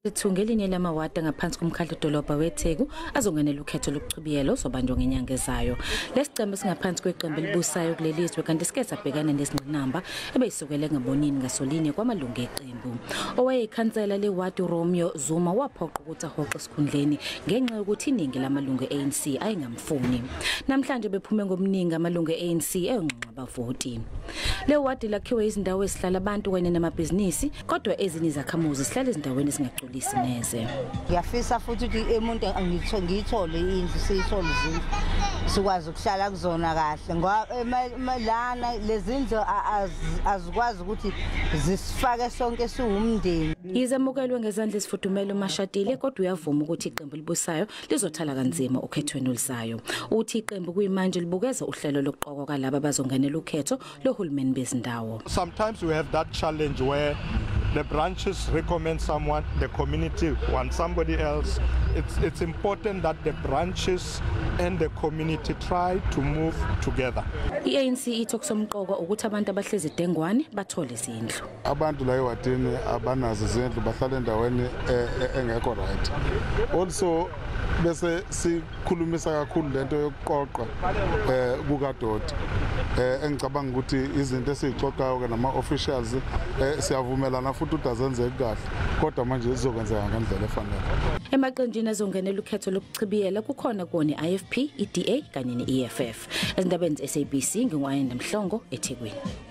Ngelinye lamawadi ngaphansi komkhandlu dolobha weTheku azongenela ukhetho lokuchibiyela ozobanjwa ngenyanga ezayo. Lesicembe singaphansi kweqembu elibusayo kuleli zwe kanti sike sabhekana nezingqinamba ebeyisukele ngabonini ngasolinye kwamalungu eqembu. Owayeyikhansela lewadi Romeo Zuma waphoqa ukuthi ahoxe esikhundleni ngenxa yokuthi iningi lamalungu e-ANC ayengamfuni. Namhlanje bephume ngobuningi amalungu e-ANC eyonxenxa abavoti. Le wadi lakhiwe izindawo ezihlala abantu kanye namabhizinisi, kodwa ezinye izakhamuzi zihlala ezindaweni ezingagculisi neze. Ngiyafisa futhi ukuthi umuntu ngiyithole indlu, siyithole izindlu sikwazi ukuhlala kuzona kahle, ngoba lana lezindlu azikwazi ukuthi zisifake sonke siwumndeni. Yizemukelwe ngezandla ezifudumele uMashatile, kodwa uyavuma ukuthi iqembu libusayo lizothala kanzima okhethweni oluzayo. Uthi iqembu kuyimanje libukeza uhlelo lokuqokwa kwalabo abazongenela ukhetho lohulumeni bezindawo. Sometimes we have that challenge where the branches recommend someone, the community wants somebody else. It's important that the branches and the community try to move together. I-ANC ithi okusomqoka ukuthi abantu abahlezi dengwane bathole izindlu. Abantu la ewadini abanazo izindlu, bahlala endaweni engekho right. Also bese sikhulumisa kakhulu lento yokuqoqa kukadoti. Engicabanga ukuthi izinto esizixoxayo ke nama officials siyavumelana futhi udazenzeki kahle, kodwa manje izokwenzeka ngendlela efanele. Emaqenjini azongenela ukhetho lokuchibiyela kukhona kuwona i-IFP, i-DA kanye ne-EFF. Ezindabeni ze-SABC ngingu-Ayanda Mhlongo eThekwini.